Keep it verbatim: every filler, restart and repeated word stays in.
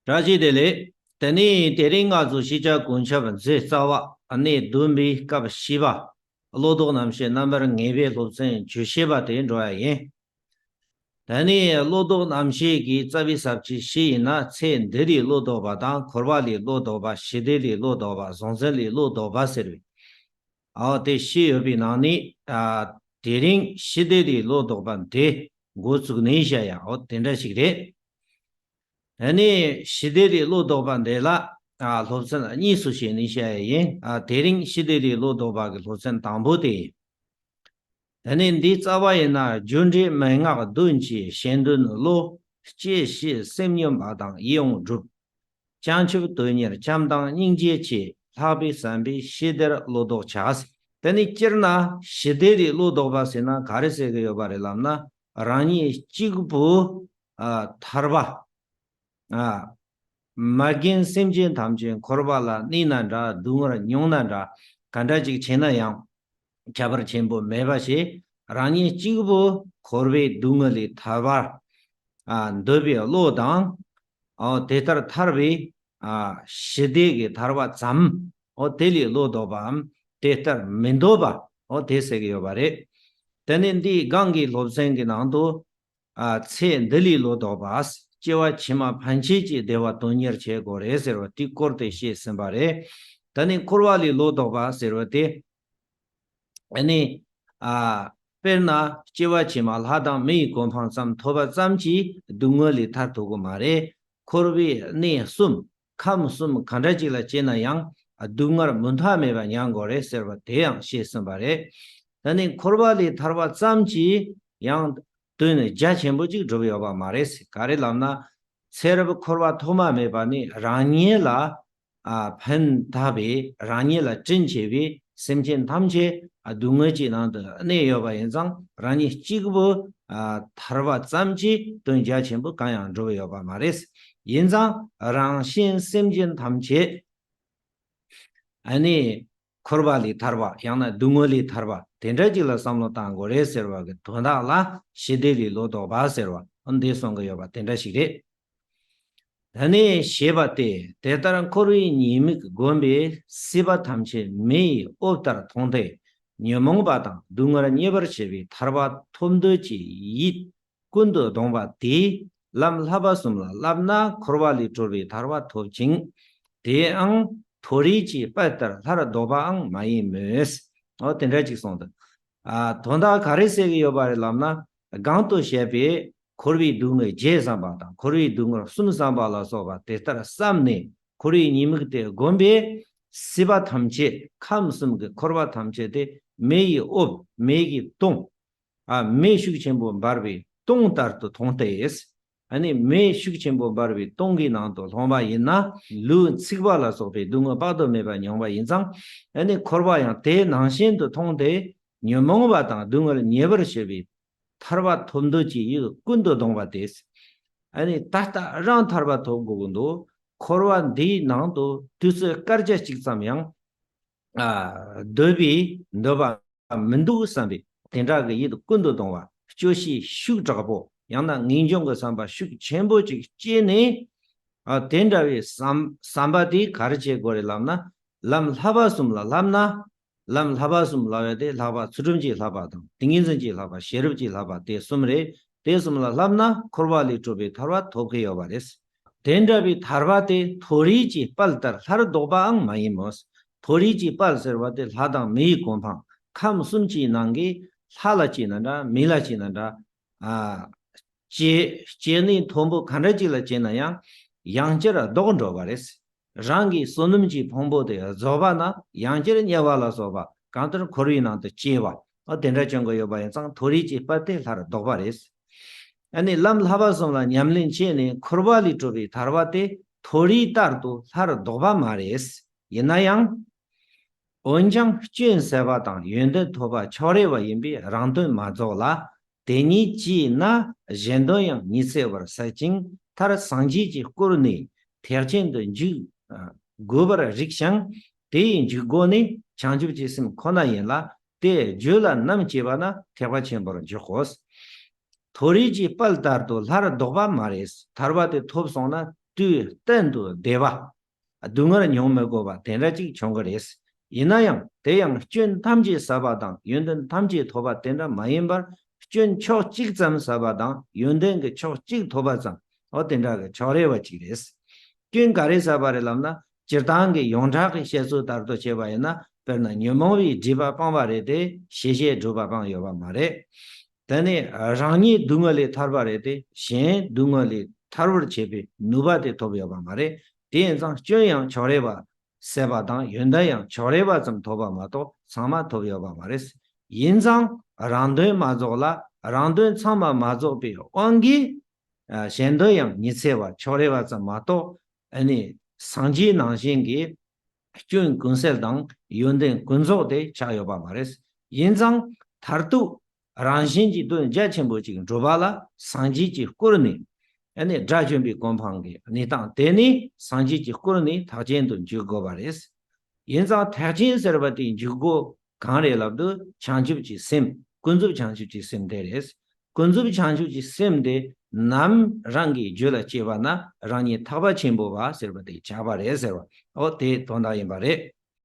བཀྲ་ཤིས་བདེ་ལེགས། དེ་ནས་དེ་རིང་ང་ཚོ་ཤེས་བྱ་གོ་ཁྱབ་མཛོད་རྩ་བ་གནས་བདུན་པའི་སྐབས་བཞི་པ། བློ་ལྡོག་རྣམ་བཤད་རྣམ་པར་ངེས་པའི་སློབ་ཚན་བཅུ་བཞི་པ་དེ་འགྲོ་ཡ་ཡིན། དེ་ནས་བློ་ལྡོག་རྣམ་བཤད་ཀྱི་རྩ་བའི་ས་བཅད་བཞི་ཡིན་ན། ཚེ་འདི་ལས་བློ་ལྡོག་པ་དང་། འཁོར་བ་ལས་བློ་ལྡོག་པ། ཞི་བདེ་ལས་བློ་ལྡོག་པ། གཟུང་འཛིན་ལས་བློ་ལྡོག་པ་ཟེར་བའི། ཨོ་དེ་བཞི་ཡོད་པའི་ནང་ནས། ཨ་དེ་རིང་ཞི་བདེ་ལས་བློ་ལྡོག་པ་འདི་འགོ་བཙུགས་ནས་བཤད་ཡ། ཨོ་དེ་འདྲ་ཞིག་རེད། དེ་ནས་ཞི་བདེ་ལས་བློ་ལྡོག་པ་འདི་ལ། ཨ་སློབ་ཚན་གཉིས་སུ་ཕྱེ་ནས་བཤད་ཡ་ཡིན། ཨ་དེ་རིང་ཞི་བདེ་ལས་བློ་ལྡོག་པ་གི་སློབ་ཚན་དང་པོ་དེ་ཡིན། དེ་ནས་འདིའི་རྩ་བ་ཡིན་ན། རྒྱུ་འབྲས་མན་ངག་བདུན་གྱི་གཞན་དོན་བློ། སྐྱེ་ཤི་སེམས་སྙོམས་པ་དང་ཡིད་འོང་སྒྲུབ། བྱང་ཆུབ་དོན་གཉེར་བྱམས་དང་སྙིང་རྗེ་ཆེ། ལྷག་པའི་བསམ་པས་ཞི་བདེར་བློ་ལྡོག་བྱ། དེ་ནས་སྤྱིར་ན་ཞི་བདེ་ལས་བློ་ལྡོག་པ་ཟེར་ན་ག་རེ་ཟེར་གི་ཡོད་པ་རེད་ལབ་ན། རང་ཉིད་གཅིག་པུ་ཨ་ཐར་པ། ཨ་མ་རྒན་སེམས་ཅན་ཐམས་ཅད་འཁོར་བ་ལ་གནས་ན་འདྲ། སྡུག་བསྔལ་མྱོང་ན་འདྲ། ག་འདྲ་ཅིག་བྱས་ན་ཡང་ཁྱད་པར་ཆེན་པོ་མེད་པ་ཞིག་རང་ཉིད་གཅིག་པུ་འཁོར་བའི་སྡུག་བསྔལ་ལས་ཐར་བར་ཨ་འདོད་པའི་བློ་དང་། ཨོ་དེ་ལྟར་ཐར་བའི་ཨ་ཞི་བདེ་གི་ཐར་པ་ཙམ། ཨོ་དེ་ལས་བློ་ལྡོག་པའམ་དེ་ལྟར་མི་འདོད་པ། ཨོ་དེ་ཟེར་གི་ཡོད་པ་རེད། དེ་ནས་འདིའི་སྒང་གི་སློབ་ཚན་གྱི་ནང་དུ། ཨ་ཚེ་འདི་ལས་བློ་ལྡོག་པ། སྐྱེ་བ་ཕྱི་མ་ཕན་ཆད་ཀྱི་བདེ་བ་དོན་གཉེར་བྱེད་དགོས་རེད་ཟེར་བ་དེའི་སྐོར་དེ་བཤད་ཟིན་པ་རེད། ད་ནི་འཁོར་བ་ལས་བློ་ལྡོག་པ་ཟེར་བ་དེ། ཨ་ནི། ཨ་དཔེར་ན་སྐྱེ་བ་ཕྱི་མ་ལྷ་དང་མི་ཡི་གོ་འཕང་ཙམ་ཐོབ་པ་ཙམ་གྱིས་སྡུག་བསྔལ་ལས་ཐར་ཐུབ་ཀྱི་མ་རེད། འཁོར་བའི་གནས་གསུམ། ཁམས་གསུམ་ག་འདྲ་ཅིག་ལ་སྐྱེས་ན་ཡང་སྡུག་བསྔལ་མུ་མཐའ་མེད་པ་མྱང་དགོས་རེད་ཟེར་བ་དེ་ཡང་བཤད་ཟིན་པ་རེད། ད་ནི་འཁོར་བ་ལས་ཐར་བ་ཙམ་གྱིས་ཡང་དོན་རྒྱ་ཆེན་པོ་ཅིག་འགྲུབ་ཡོད་པ་མ་རེད། ག་རེ་ལབ་ན། ཚེ་རབས་འཁོར་བ་ཐོག་མ་མེད་པ་ནས་རང་ཉིད་ལ་ཨ་ཕན་བཏགས་པའི། རང་ཉིད་ལ་དྲིན་ཆེ་བའི་སེམས་ཅན་ཐམས་ཅད་ཨ་སྡུག་བསྔལ་གྱི་ནང་དུ་གནས་ཡོད་པ་ཡིན་ཙང་། རང་ཉིད་གཅིག་པུ་ཨ་ཐར་བ་ཙམ་གྱིས་དོན་རྒྱ་ཆེན་པོ་གང་ཡང་འགྲུབ་ཡོད་པ་མ་རེད། ཡིན་ཙང་རང་གཞན་སེམས་ཅན་ཐམས་ཅད་ཨ་ནི་འཁོར་བ་ལས་ཐར་བ། ཡང་ན་སྡུག་བསྔལ་ལས་ཐར་བ་དེ་འདྲ་ཅིག་ལ་བསམ་བློ་བཏང་དགོས་རེད་ཟེར་བ་གི་དོན་དག་ལ་ཞི་བདེ་ལས་བློ་ལྡོག་པ་ཟེར་བ་འདི་གསུང་གི་ཡོད་པ་དེ་འདྲ་ཞིག་རེད། ད་ནི་ཞེས་པ་སྟེ། དེ་ལྟར་འཁོར་བའི་ཉེས་དམིགས་བསྒོམས་པས་སྲིད་པ་ཐམས་ཅད་མེ་ཡི་འོབས་ལྟར་མཐོང་སྟེ། ཉོན་མོངས་པ་དང་སྡུག་བསྔལ་ཉེ་བར་ཞི་བའི་ཐར་པ་ཐོབ་འདོད་ཀྱི་ཡིད་ཀུན་ཏུ་གདུང་བ་དེས་ལམ་བསླབ་པ་གསུམ་ལ་བསླབ་ན་འཁོར་བ་ལས་གྲོལ་བའི་ཐར་པ་ཐོབ་ཅིང་། དེའང་མཐོ་རིས་ཀྱི་དཔལ་ལྟར་སླར་ལྡོག་པའང་མ་ཡིན་མོད། འོ་དེ་འདྲ་ཅིག་གསུངས་འདུག་ཨ་དོན་དག་ག་རེ་ཟེར་གྱི་ཡོད་པ་རེད་ལབ་ན། གོང་དུ་བཤད་པའི་འཁོར་བའི་སྡུག་བསྔལ་བརྒྱད་བསམ་པ་དང་། འཁོར་བའི་སྡུག་བསྔལ་གསུམ་བསམ་པ་ལ་སོགས་པ་དེ་ལྟར་བསམས་ནས་འཁོར་བའི་ཉེས་དམིགས་དེ་བསྒོམས་པས། སྲིད་པ་ཐམས་ཅད། ཁམས་གསུམ་གྱི་འཁོར་བ་ཐམས་ཅད་དེ་མེ་ཡི་འོབས། མེ་གིས་གཏོང་། ཨ་མེ་ཤུགས་ཆེན་པོ་འབར་བའི་དུང་ལྟར་དུ་མཐོང་སྟེ། ཨ་ནི་མེ་ཤུགས་ཆེན་པོ་འབར་བའི་དུང་གི་ནང་དུ་ལྷུང་བ་ཡིན་ན། ལུས་འཚིག་པ་ལ་སོགས་པའི་སྡུག་བསྔལ་དཔག་ཏུ་མེད་པ་མྱོང་བ་ཡིན་ཙང་། ཨ་ནི་འཁོར་བ་ཡང་དེ་ནང་བཞིན་དུ་མཐོང་སྟེ། ཉོན་མོངས་པ་དང་སྡུག་བསྔལ་ཉེ་བར་ཞི་བའི་ཐར་པ་ཐོབ་འདོད་ཀྱི་ཡིད་ཀུན་ཏུ་གདུང་བ་དེས། ཨ་ནི་ད་ལྟ་རང་ཐར་པ་ཐོབ་དགོས་ཀྱི་འདུག་འཁོར་བ་འདིའི་ནང་དུ་དུས་ཚོད་སྐར་རྒྱ་གཅིག་ཙམ་ཡང་ཨ་སྡོད་པའི་འདོད་པ་མི་འདུག་བསམ་པའི་དེ་འདྲ་གི་ཡིད་ཀུན་ཏུ་གདུང་བ། སྐྱོ་ཤས་ཤུགས་དྲག་པོ། ཡང་ན་ངེས་འབྱུང་གི་བསམ་པ་ཤུགས་ཆེན་པོ་ཅིག་སྐྱེས་ནས། ཨ་དེ་འདྲ་བའི་བསམ་བསམ་པ་དེ་ག་རེ་བྱེད་དགོས་རེད་ལབ་ན། ལམ་བསླབ་པ་གསུམ་ལ་བསླབ་ན། ལམ་བསླབ་པ་གསུམ་ལབ་ཡ་དེ་ལྷག་པ་ཚུལ་ཁྲིམས་ཀྱི་བསླབ་པ་དང་། ཏིང་ངེ་འཛིན་གྱི་བསླབ་པ། ཤེས་རབ་ཀྱི་བསླབ་པ་དེ་གསུམ་རེད། དེ་གསུམ་ལ་བསླབ་ན་འཁོར་བ་ལས་གྲོལ་བའི་ཐར་པ་ཐོབ་ཀྱི་ཡོད་པ་རེད། དེ་འདྲ་བའི་ཐར་པ་དེ་མཐོ་རིས་ཀྱི་དཔལ་ལྟར་སླར་ལྡོག་པའང་མ་ཡིན་མོད། མཐོ་རིས་ཀྱི་དཔལ་ཟེར་བ་དེ་ལྷ་དང་མི་ཡི་གོ་འཕང་། ཁམས་གསུམ་གྱི་ནང་གི་ལྷ་ལ་སྐྱེས་ན་འདྲ། མི་ལ་སྐྱེས་ན་འདྲ། ཨ་སྐྱེ་སྐྱེ་གནས་མཐོན་པོ་ག་འདྲ་ཅིག་ལ་སྐྱེས་ན་ཡང་ཡང་བསྐྱར་ལྡོག་འགྲོ་བ་རེད། རང་གི་བསོད་ནམས་ཀྱི་ཕུང་པོ་དེ་རྫོགས་པ་ན་ཡང་བསྐྱར་དམྱལ་བ་ལ་སོགས་པ་གང་ལྟར་འཁོར་བའི་ནང་དུ་སྐྱེ་བ། ཨ་དེ་འདྲ་བྱུང་གི་ཡོད་པ་ཡིན་ཙང་མཐོ་རིས་ཀྱི་དཔལ་དེ་སླར་ལྡོག་པ་རེད། ཨ་ནི་ལམ་བསླབ་པ་གསུམ་ལ་ཉམས་ལེན་བྱས་ནས་འཁོར་བ་ལས་གྲོལ་བའི་ཐར་པ་དེ་མཐོ་རིས་ལྟར་དུ་སླར་ལྡོག་པ་མ་རེད། ཡིན་ན་ཡང་། འོན་ཀྱང་སྐྱོན་ཟད་པ་དང་ཡོན་ཏན་ཐོབ་པ་ཕྱག་རེ་བ་ཡིན་པས་རང་དོན་མ་རྫོགས་ལ། དེ་ཉིད་ཀྱིས་ན་གཞན་དོན་ཡང་ཉི་ཚེ་བར་བསལ་ཅིང་། མཐར་སངས་རྒྱས་ཀྱི་སྐུར་ནི་ཐེག་ཆེན་དུ་འཇུག་དགོས་པར་རིགས་ཤིང་། དེ་ཡི་འཇུག་སྒོ་ནི་བྱང་ཆུབ་ཀྱི་སེམས་ཁོ་ན་ཡིན་ལ། དེ་རྒྱུད་ལ་ནམ་སྐྱེས་པ་ན་ཐེག་པ་ཆེན་པོར་འཇུག་གོ། མཐོ་རིས་ཀྱི་དཔལ་ལྟར་དུ་སླར་ལྡོག་པ་མ་རེད། ཐར་པ་དེ་ཐོབ་སོང་ན་ དུས་གཏན་དུ་བདེ་བ། སྡུག་བསྔལ་མྱོང་མི་དགོས་པ་དེ་འདྲ་ཅིག་བྱུང་གི་རེད། ཡིན་ན་ཡང་དེ་ཡང་སྐྱོན་ཐམས་ཅད་ཟད་པ་དང་ཡོན་ཏན་ཐམས་ཅད་ཐོབ་པ་དེ་འདྲ་མ་ཡིན་པར། སྐྱོན་ཕྱོགས་གཅིག་ཙམ་ཟད་པ་དང་ཡོན་ཏན་གྱི་ཕྱོགས་གཅིག་ཐོབ་པ་ཙམ། འོ་དེ་འདྲ་གི་ཕྱོགས་རེ་བ་ཅིག་རེད། སྐྱོན་ག་རེ་ཟད་པ་རེད་ལབ་ན། སྤྱིར་བཏང་གི་ཡོངས་གྲགས་ཀྱི་བཤད་སྲོལ་ལྟར་དུ་བྱས་པ་ཡིན་ན། དཔེར་ན་ཉོན་མོངས་པའི་སྒྲིབ་པ་སྤངས་པ་རེད་དེ། ཤེས་བྱའི་སྒྲིབ་པ་སྤངས་ཡོད་པ་མ་རེད། དེ་ནས་རང་ཉིད་སྡུག་བསྔལ་ལས་ཐར་བ་རེད་དེ། གཞན་སྡུག་བསྔལ་ལས་ཐར་བར་བྱེད་པའི་ནུས་པ་དེ་ཐོབ་ཡོད་པ་མ་རེད། དེ་ཡིན་ཙང་སྐྱོན་ཡང་ཕྱོགས་རེ་བ་ཟད་པ་དང་ཡོན་ཏན་ཡང་ཕྱོགས་རེ་བ་ཙམ་ཐོབ་པ་མ་གཏོགས་ཚང་མ་ཐོབ་ཡོད་པ་མ་རེད། ཡིན་ཙང་རང་དོན་མ་རྫོགས་ལ་རང་དོན་ཚང་མ་མ་རྫོགས་པའི་དབང་གིས། ཨ། གཞན་དོན་ཡང་ཉི་ཚེ་བ་ཕྱོགས་རེ་བ་ཙམ་མ་གཏོགས། ཨ་ནི་སངས་རྒྱས་ནང་བཞིན་གྱི་སྐྱོན་ཀུན་ཟད་དང་ཡོན་ཏན་ཀུན་རྫོགས་དེ་ཆགས་ཡོད་པ་མ་རེད། ཡིན་ཙང་མཐར་ཐུག་རང་གཞན་གྱི་དོན་རྒྱ་ཆེན་པོ་ཅིག་འགྲུབ་པ་ལ་སངས་རྒྱས་ཀྱིས་བསྐུར་ནས། ཨ་ནི་དགྲ་བཅོམ་པའི་གོ་འཕང་གི་གནས་སྟངས་དེ་ནི་སངས་རྒྱས་ཀྱིས་བསྐུར་ནས་ཐེག་ཆེན་དུ་འཇུག་དགོས་པ་རེད། ཡིན་ཙང་ཐེག་ཆེན་ཟེར་བ་དེའི་འཇུག་སྒོ་གང་རེད་ལབ་དུས། བྱང་ཆུབ་ཀྱི་སེམས། ཀུན་རྫོབ་བྱང་ཆུབ་ཀྱི་སེམས་དེ་རེད། ཀུན་རྫོབ་བྱང་ཆུབ་ཀྱི་སེམས་དེ་ནམ་རང་གི་རྒྱུད་ལ་སྐྱེས་པ་ན་རང་ཉིད་ཐེག་པ་ཆེན་པོ་བ་ཟེར་བ་དེ་ཆགས་པ་རེད་ཟེར་བ། འོ་དེ་དོན་དག་ཡིན་པ་རེད།